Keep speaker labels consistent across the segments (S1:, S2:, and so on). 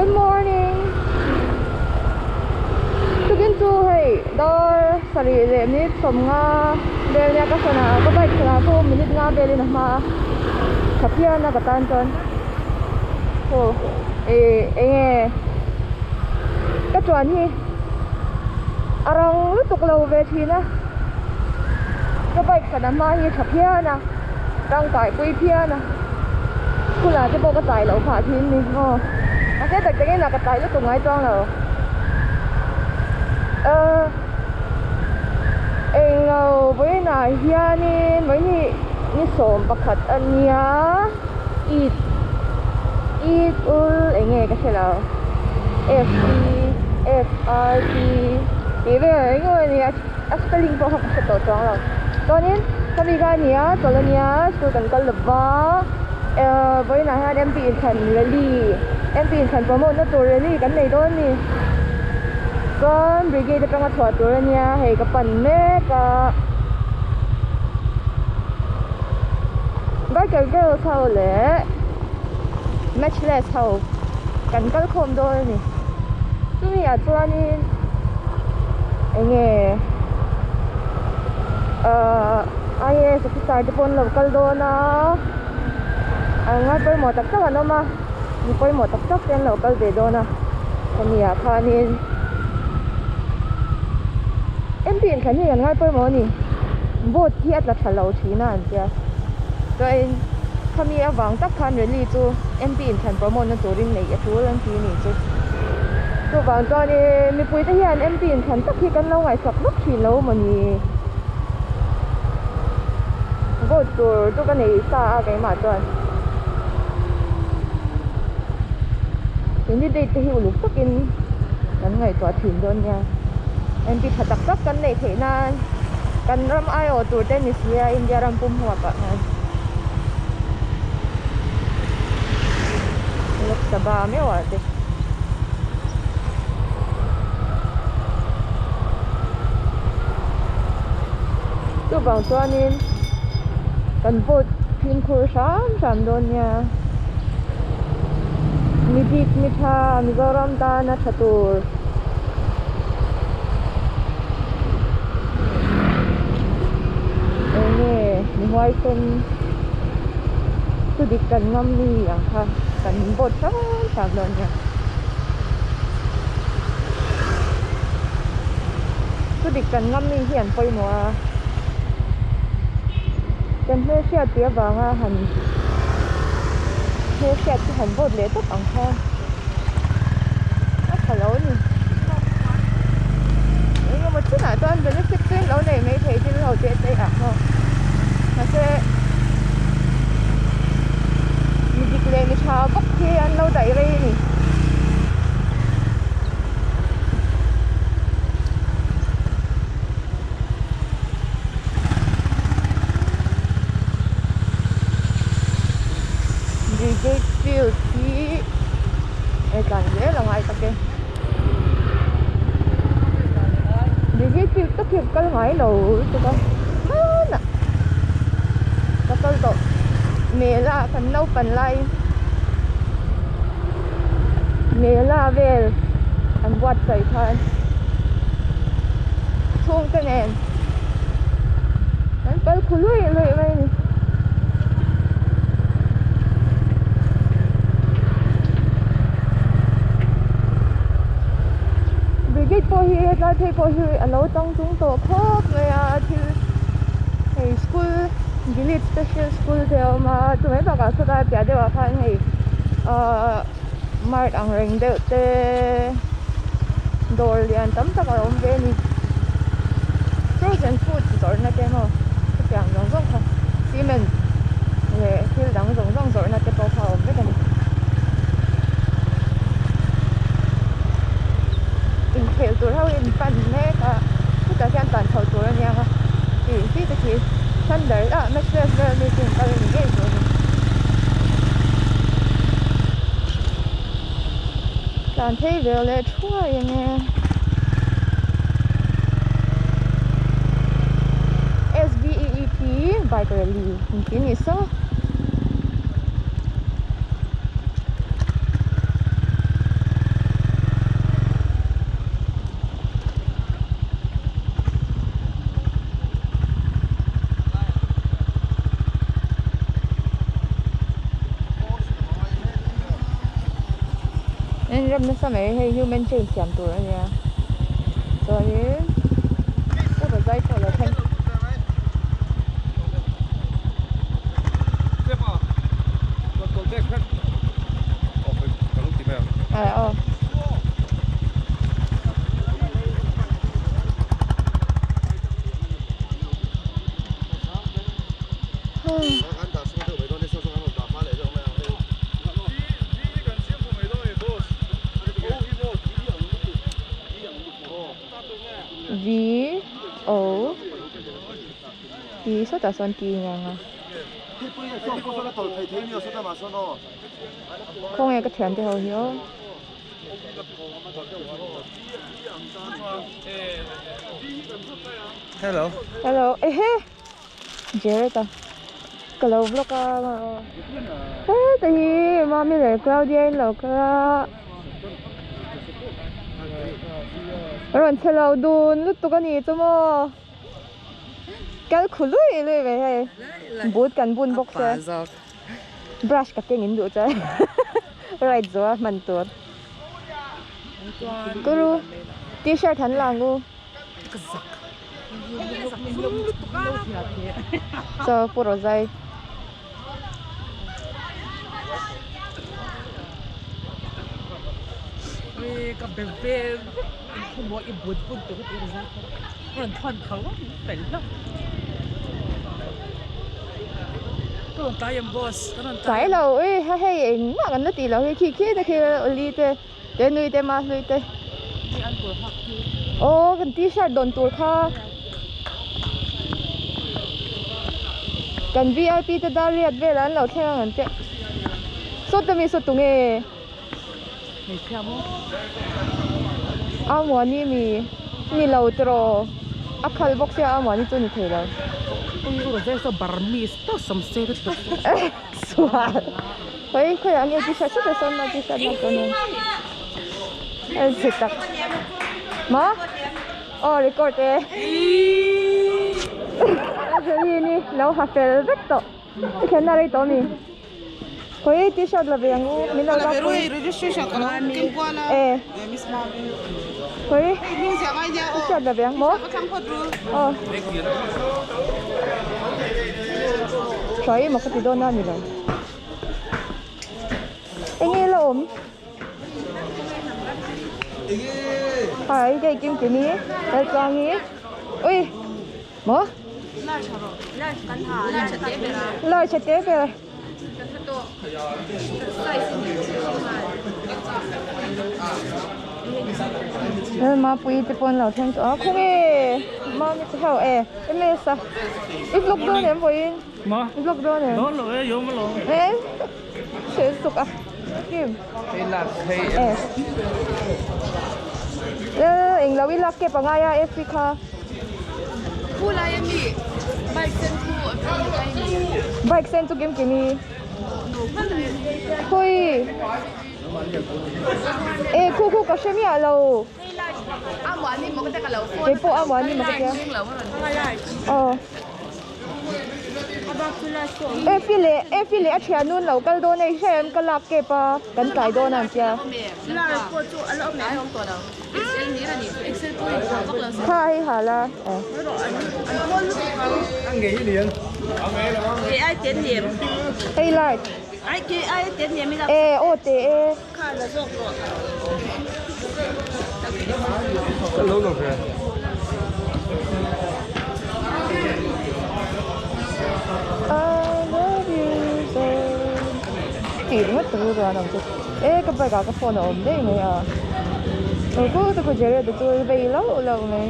S1: Good morning Tukin chu hei dar sarih leh minute sawmnga vel nia ka sana ka bike sana pawh minute nga velin a hma a tha phian a ka tan chuan aw ih eng nge ka chuan hi a rang lutuk lo ve thin a ka bike sana hma hi tha phian a. Tangkai pui phian a, school ah te pawh ka tlai loh phah thin ni aw, mahse tak tak in ah ka tlai lutuk ngai chuang lo ahh englo vawiin ah hianin vawiin hi ni 11 a nia Eid Eid ul eng nge ka hre lo F E F R T tih vel eng emaw ni a. A spelling pawh kha ka hre tawh chuang lo chuanin khami kha a ni a chawlh a nia school kan kal lova ehh vawiinah hian M P inthlan rally M P inthlan promote na tur rally kan nei dawn a ni chuan brigade atanga chhuah tur a nia hei ka pan mek a biker girls ho leh matchless ho kan kal khawm dawn a ni chumi ah chuanin. Eng nge ahh IAS officer te pawh an lo kal dawn a an ngai pawimawh tak tak an awm a mi pawimawh tak tak te an lo kal ve dawn a hemi ah khanin M P inthlan hi an ngai pawimawh a ni vote hi a tla tha lo thin a an tia chuanin khami avang tak khan rally chu M P inthlan promote na turin neih a tul an ti a nih chu. Chuvang chuanin mipuite hian MP inthlan tak hi kan lo ngaihsak vak thin lo mawni? Vote tur chu ka nei sa a keimah chuan candidate te hi uluk takin kan ngaihtuah thin dawn nia. MP tha tak tak kan neih theih nan kan ram aiawh tur te ni sia India ram pum huap ah hian. Lok Sabha meuh ah te. Chuvang chuanin kan vote fimkhur hram hram dawn nia. Mi dik mi tha Mizoram tana tha tur. Eng nge mi huaisen thu dik kan ngam mi ang kha kan vote hram hram dawn nia. Thu dik kan ngam mi hi an pawimawh a, kan hmelhriat tih avanga han hmelhriat chu han vote leh tawp ang kha a tha lo a ni. Eng emaw chinah chuan benefit chu in lo nei maithei thil ho te te ah maw mahse mi dik leh mi tha bawk hi an lo daih rei a ni. Brigade field hi e tlan zel a ngai tak e Brigade field tak hi ka kal ngai lo lutuk a hmanah ka kal tawh mela kan naupan lai mela vel an buatsaih khan chhungte nen an kal khu luih luih mai a ni. Brigade pawh hi hetlai phei pawh hi a lo tang tung tawh khawp mai a thil hei school village special school te a awm a chumai bakah sawtlai piah deuhah khan hei ahh mart ang reng deuh te dawr lian tam tak a awm ve a ni frozen food zawrhna te maw chutiang zawng zawng kha cement leh thil dang zawng zawng zawrhna te pawh kha a awm vek a ni inkhel tur ho hi an pan mek a chutah hian tlan chho tur a nia nga tih chi te khi thunder ah matchless vel ami chu an kal a ni ngei tur a ni. Tlan phei ve leh thuai ang e. SBEEP bike rally inti ni saw. rem nasa mai hei human chain siam tur a nia chuanin pu Rawzai pawh a lo thleng. V O T sawtah sawn T a ni ang a khawnge ka thiante ho hi aw.
S2: Hello.
S1: Hello ehe. Jared a ka lo vlog a heta hi Mami leh Claudia in lo kal a rawn chhe lo dun lutuk a ni chu maw kal khu lui lui mai hei boot kan bun bawk se brush ka keng in duh chuan ride zawh a hman tur kuru t-shirt han la ang u. Chaw pu Rozai. Tlai lo ui hei engmah kan la tih loh hi khi khi te khi Oli te. Te nui te ma hlui te. Aw kan t-shirt dawn tur kha. Kan VIP te dar riat vel an lo thleng ang an che. Sawt ami saw tunge. A muani mi ni lo tiraw a khal bawk sia a muani chu ni thei lo. Sual. Khawi khawi ah nge t-shirt sawt a sawn a t-shirt lak dawn em a zet tak maw aw record e Angeline hi lo ha fel vek tawh i thlenna rei tawh ami khawi t-shirt la ve ang u min lo lak pui e khawi t-shirt la ve ang maw aw tha em a ka ti dawn a ni lo. Enge la awm? Hai hei kim kim hi Laltluang hi ui maw large a te ber Lalmapui te pawh an lo thleng tawh a khawnge mami te ho e ms a i vlog dawn em vawiin.
S2: Ma?
S1: Vlog dawn em?
S2: Dawn lo e, yawm alawm.
S1: E? Hre suk a. Kim.
S2: Hei lak, hei
S1: E. E, eng lo i lak kep angai a Effie kha.
S3: Khu lai ami bike sen khu
S1: Bike sen chu kim kimi. Khui. E, khu khu ka hre miah lo. Keipawh a muani maw ka tia. Aw. Effie leh Effie leh a thian nun lo kal dawn a i hre em ka lak kep a kan tlai dawn a an tia. Kha hei ha la aw. Hei large. E aw te e. I love you so tih ringawt ka rilru an awm chu e ka bike ah ka phone a awm daih mai a ku chu ku Jared a chu vei lauh lauh mai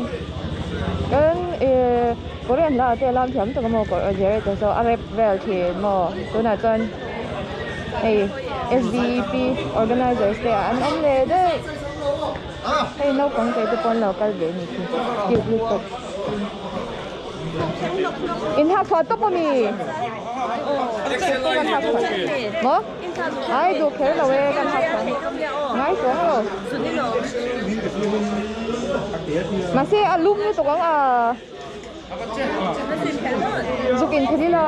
S1: kan eh Korean hla te a lam thiam tak a maw Jared a saw a rap vel thin maw tunah chuan hei SVEP organizers te an awm leh daih hei naupang te te pawh an lo kal ve a ni khi cute lutuk in hak chhuah tawp ami kan hak chhuah maw ai duh kher lo e kan hak chhuah ngai chuang lo mahse a lum lutuk ang a. Zuk in thil ila.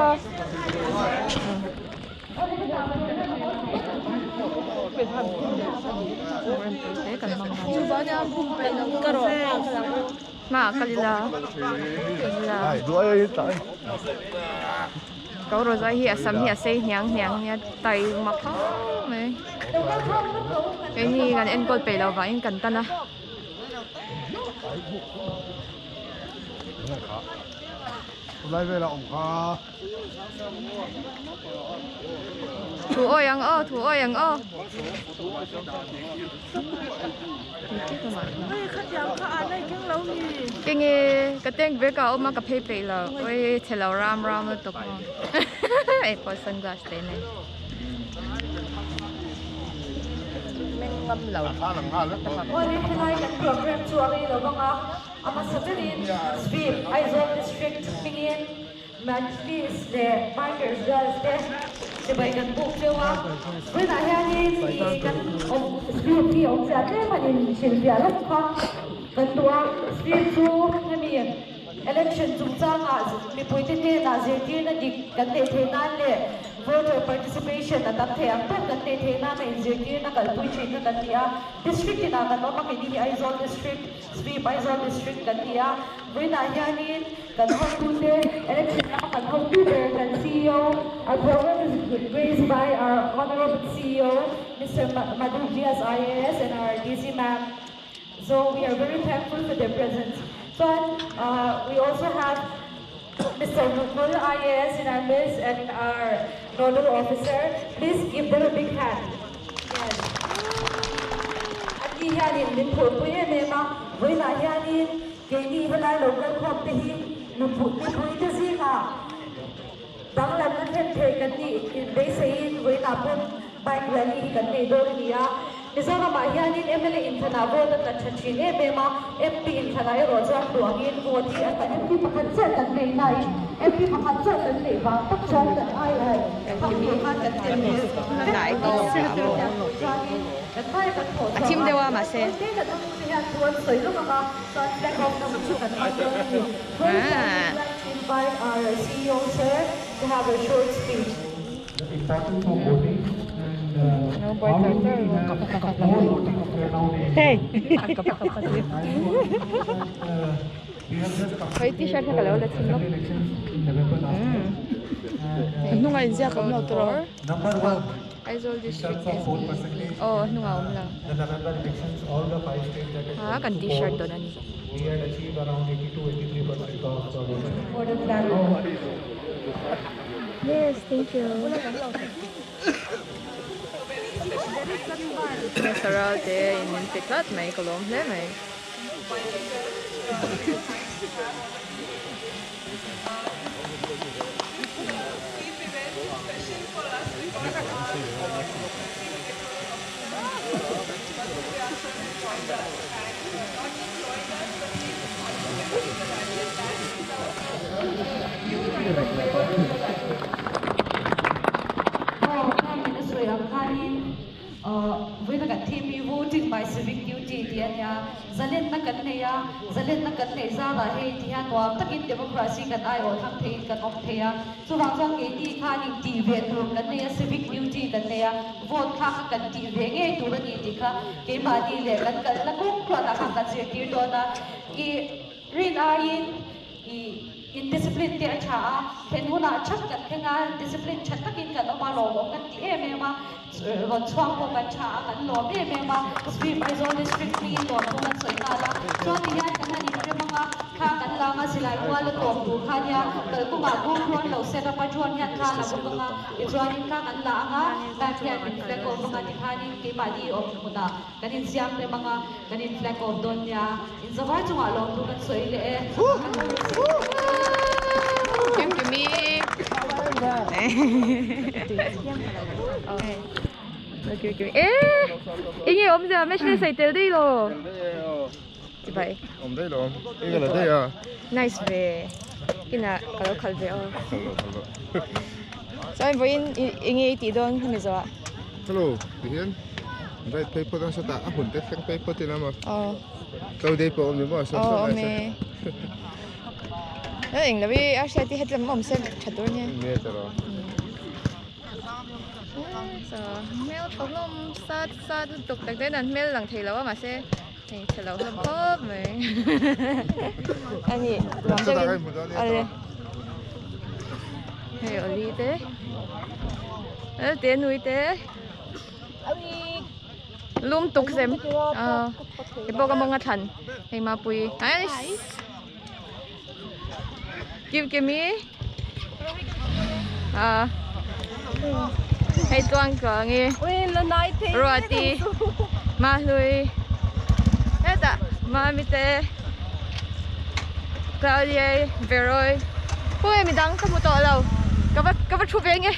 S1: Rempui te kan hmang a hmaah kal ila ila ko rawzai hi a sam hi a sei hniang hniang nia tai mak khawp mai keini kan enkawl peih loh vangin kan tan a. Thu awi ang aw thu awi ang aw. Kenge ka tank vek a awm a ka phei peih lo oi chhe lo ram ram lutuk maw hei pawh sunglass te nei.
S4: Awle helai kan program chu a rei lo vang a, a hmasa berin Sweep Aizawl District hmingin Majlis leh Bikers Girls te chibai kan buk cheu a, vawiinah hianin ih kan awm Sweep hi awm chiah tlem a in hrilhfiah lawk kha kan duh a, Sweep chu hemi election chungchangah mipuite hnenah zirtirna dik kan neih theih nan leh voter participation a tam thei ang ber kan neih theih nana inzirtirna kalpui thin kha kan ni a, District inah kan awm a, keini hi Aizawl District, Sweep Aizawl District kan ni a, vawiinah hianin Kan hotute election lama kan hotu ber kan ceo, our program is graced by our honorable ceo Mister Madhu Vyas IAS and our DC ma'am. So we are very thankful for their presence. Chuan we also have Mister Mukul IAS in our midst and our nodal officer. Please give them a big hand. Yes. An ni hianin min phurpui em em a, vawiinah hianin Keini helai lo kalkhawm te hi mipuite zingah danglamna thlen thei kan nih inbeiseiin vawiinah pawn bike rally hi kan nei dawn a ni a. Mizoramah hianin mla inthlanah vote a tla tha thin em em a, MP inthlanah erawh chuan duh angin vote hi a tla MP pakhat chiah kan nei nain MP pakhat chiah kan neih vang tak chuan kan aiawh hak tur khan kan tel ve vek a chuanin kan hmaia kan thawh chhuah a, te kan hmute hian thu an sawi lawk ang a. Invite our CEO sir to have a short speech.
S5: The importance of voting and how do we have more voting turnout in We have just
S1: Hei t-shirt kha ka lo la chhin lawk.
S5: elections in November last year. And
S3: Hnungah inziak awm lo tawh rawh.
S5: number one
S1: Aizawl
S5: in
S1: district
S5: terms of vote percentage,
S1: aw hnungah awm lo.
S5: the November elections, all the five states that had
S1: Ha kan
S5: to
S1: t-shirt
S5: poll,
S1: dawn a ni.
S5: we had achieved around 82 83% of the vote.
S4: For the flag.
S1: Yes, thank you. Sarah te in min pe tlat mai ka lawm hle mai.
S4: Aw, kha min a sawi ang khanin Vawiina kan thim hi voting by civic duty tih a nia. Zalenna kan nei a, zalenna kan neih zarah hei ti hian nuam takin democracy kan aiawh thlang theiin kan awm thei a. Chuvang chuan keini khanin tih ve tur kan nei a, civic duty kan nei a, vote kha kha kan tih ve ngei tur a ni tih kha keimahni leh kan kalna kawng tluanah khan kan zirtir dawn a. I rin aiin i indiscipline te a tha a, thlen hunah that kan thleng a, discipline tha takin kan awm a, lawmawm kan ti em em a. Rawn chhuak pawh kan tha a, kan lawm em em a, Sweep Aizawl District hmingin lawm pawh kan sawi nghal a, chuan ti hian kan han inrem ang a, thla kan lang a, silai mual a tawp tur kha nia, kalkawngah bur rawn lo set up a, drone hian thla la bawk ang a, tichuanin thla kan la ang a, map hian min flag off ang a, tikhanin keimahni awm hmunah kan insiam rem ang a, kan in flag off dawn nia, inzavai chungah lawm tur kan sawi leh e.
S1: Kim Kimi. Eh, inge om zia me shne sai tel dei lo. Chibai.
S6: Om dei lo. Inge la dei a.
S1: Nice ve. Kina kalo khal ve o. Chuan vawiin enge i tih dawn hemi zawh ah?
S6: Hello, ti hian ride phei phawt ang sawtah a hun te thleng phei phawt ila maw?
S1: Aw.
S6: Tlo dei pawh awm ni maw?
S1: Aw awm e. Eng lo i a hriat hi hetlam awm se tha tur nia.
S6: Nia tawh.
S1: Saw hmel tha hlawm sat sat lutuk tak te an hmel lang thei lo a mahse hei chhe lo hlawm khawp mai a ni nuam deuhin awle hei awli te te nui te lum tuk sem ah hei pawh ka mawng a thlan hei mapui Kim Kimi à hei chuang chuang i Ruati Mahlui hetah Mami te Claudia Veroi hui midang ka hmu tawh lo ka va ka va thu ve nge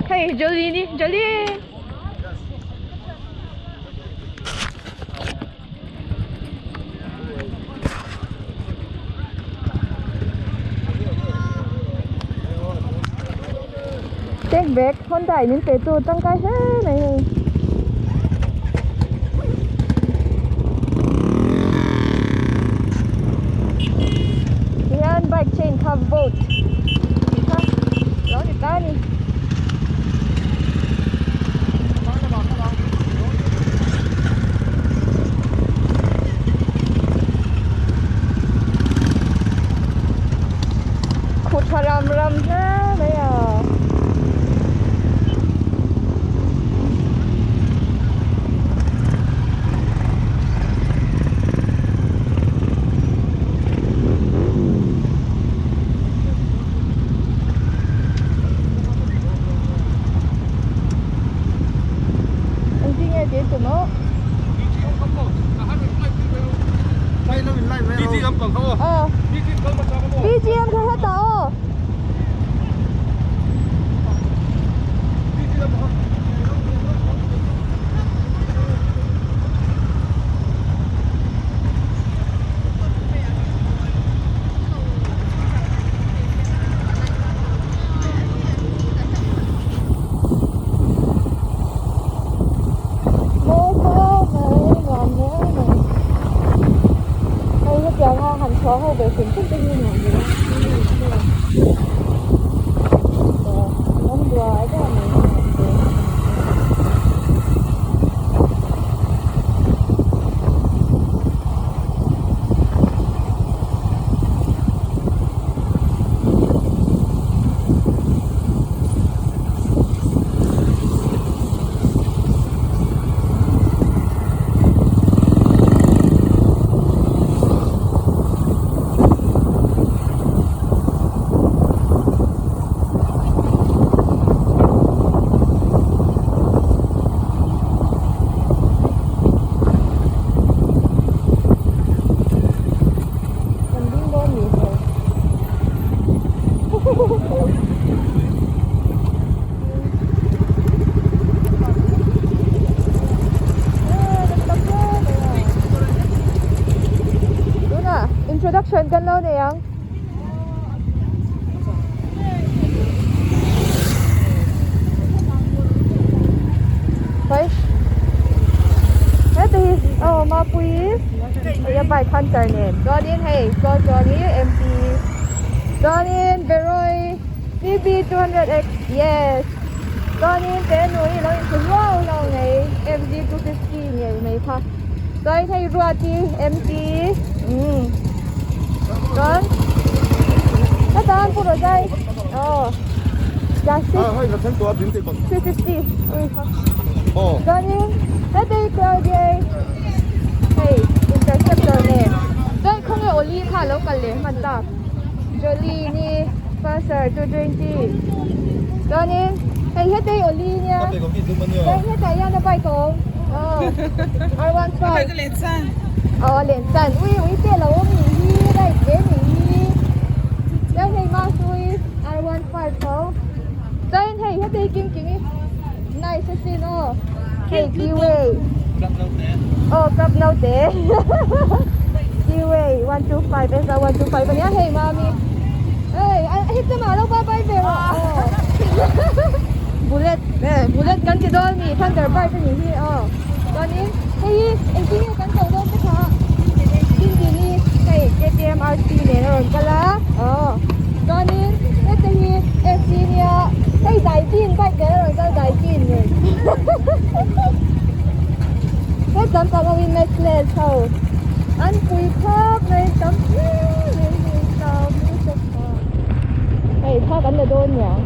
S1: hei Jolene Jolene. Take back Honda in min pe tu tangkai hle mai hei. Tihian bike chain kha bolt tih kha lo ni ta a ni. Khu tha ram ram hle mai a. Engtin nge tih tum aw? Aw. BGM kha hetah aw. Hei hetianga han chhuah ho ve hrim hrim te hi nuam ni a awm duai duai mai Kan ding dawn ni hmel. Tunah introduction kan lo nei ang. Hoi. Heti hi aw Mapui hei a bike hunter nen chuanin hei chuan chuanin MP chuanin Veroi CB200X yes chuanin Tenui lo inhmu hluau hluau mai MZ250 ngei mai kha chuanin hei Ruati MP umm chuan heta an pu rawh zai aw classic 350 ui kha chuanin heti Claudia hei interceptor nen chuan khawnge Oli kha a lo kal leh hman tak Jolie ni Pulsar 220 chuanin hei hetei Oli nia chuan hetah hian a bike a awm aw R15 aw a len chan ui ui te a lo awm nih hi ride ve nih hi chuan hei Masui R15 tho chuanin hei hetei kim kim hi Nice asin aw. Hei Kiway. Aw club naute. Kiway 125 SR 125 ania hei mami. Ei hei te mah lo bye bye ve rawh. Bullet eh bullet kan ti dawn mi thunder bike ani hi aw. Chuanin hei hi engtin nge kan ko dawn te kha. Dindini hei KTM RC nen a rawn kal a. Aw. Chuanin hete hi. Hei thla kan la dawn niang.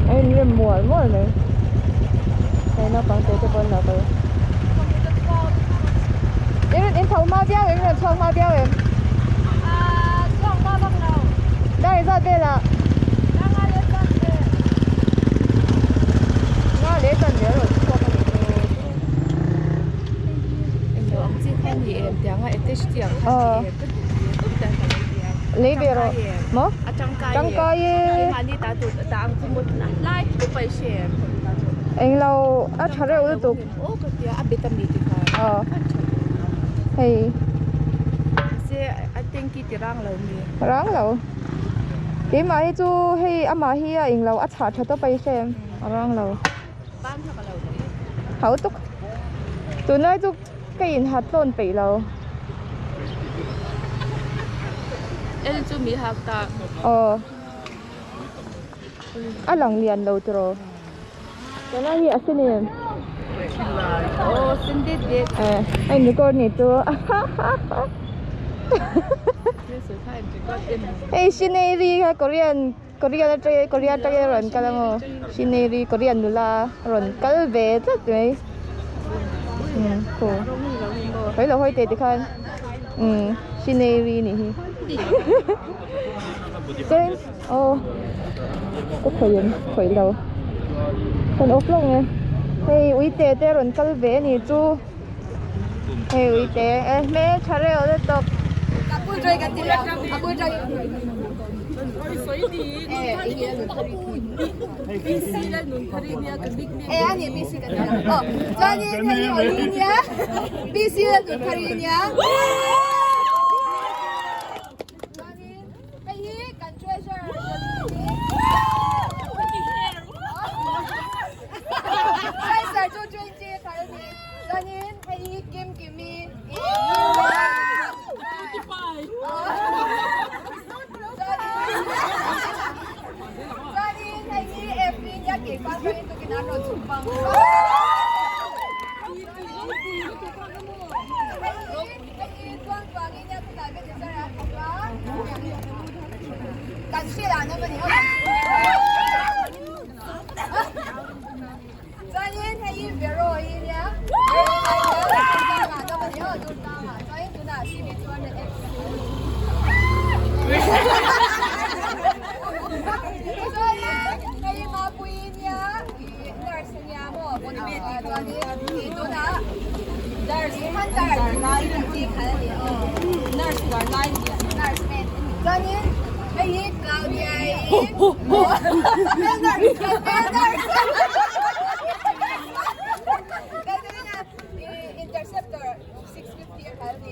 S1: A inrem mual mual mai. Hei naupang te te pawh an lo kal. In rawn intho hma viau em? In rawn chhuak hma viau em?
S3: Chhuak hma vak lo.
S1: Dar zat velah.
S3: Dar nga leh chan ve.
S1: Nga leh chan ve a rawn chhuak a nih chu.
S3: Englo ang chi kha ni em tiang a attach chi ang kha ni em ka duh ve tawp dan ka lo ti a.
S1: Lei ve rawh maw?
S3: A tangkai e.
S1: Tangkai e.
S3: Keimahni ta tur ta ang chu maw lai khawp a i hre em?
S1: Englo a tha reuh lutuk.
S3: Aw ka tia a bet a mi ti kha.
S1: Aw. Hei.
S3: Mahse a tanky ti rang lo mi.
S1: Rang lo. Keimah hi chu hei amah hi a englo a chhah tha tawp a i hre em? A rang lo.
S3: Ban kha ka lo ti.
S1: Hau tuk. Tunlai chu ka in hat tlawn peih lo.
S3: El chu mi hak ta.
S1: Aw. A lang lian lo tiraw. Tunlai hi a sin em?
S3: Aw sin det det.
S1: Eh, a in record ni chu. Hei Shineri kha Korean Korean atanga Korea atanga a rawn kal ang aw Shineri Korean nula a rawn kal ve tlat mai umm khaw hawi lo hawi teh tikhan umm Shineri nih hi chuan aw ka khawih em khawih lo kan off lawk nge hei uite te a rawn kal ve a nih chu. Hei uite e hmeltha reuh lutuk.
S7: Chuanin hei hi Kim Kimi Chuanin hei hi Effie nia keipah chuanin tukin an rawn chhuk bang Hei hi Tuangtuangin nia khawtlai vel inzar a thawk a Kan hrilh ah nawm a ni Chuanin hei hi Vero hi nia Vero hi nia Durtlangah nawm a ni aw Durtlangah chuanin tunah CB 200X Chuanin hei hi Mapuii nia ih nurse a nia maw chuanin ih tunah nurse Hunter tih khat a ni aw nurse chuanin hei hi Claudia i Interceptor 650 a kal ni.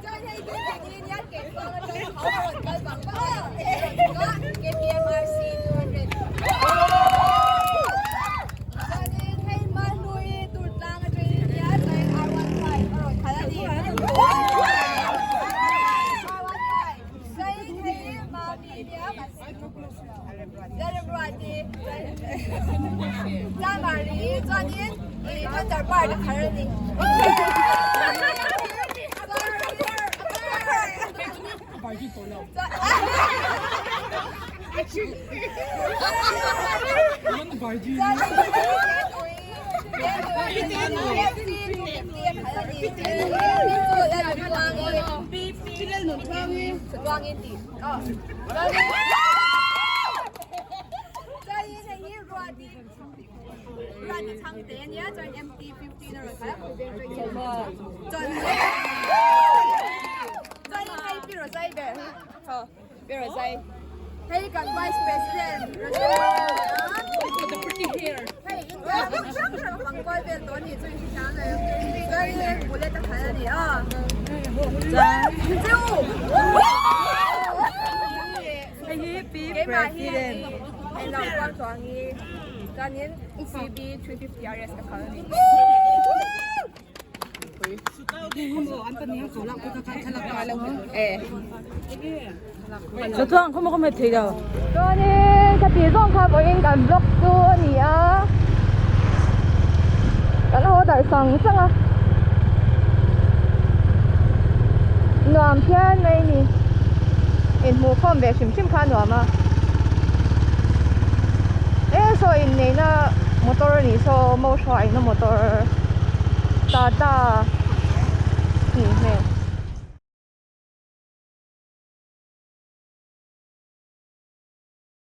S7: Chuan hei hi Kenny nia Keifang atang a rawn kal bang bang a KPMRC 200. Chuanin hei Mahlui Durtlang atangin nia chuan R15 a rawn kal a ni. R15 chuanin hei Mami nia Lalremruati Chamari chuanin ih Thunder Park a khar a ni. Hei kan Vice President Hei India ram hrang hrang fang kual vel tawh a nih chu in hre thiam lo chuanin bullet a khalh a ni a Chu Keimah hi hei lo kual tawh ang i chuanin CB 350 RS ka khalh a ni.
S1: Chuanin ka tih zawng kha vawiin kan vlog chu a ni a, kan haw darh. darh sang sang a nuam phian mai a ni inhmuh khawm ve hrim hrim kha a nuam a e saw inneihna motor a nih saw mo hruaina motor tata nih hmel.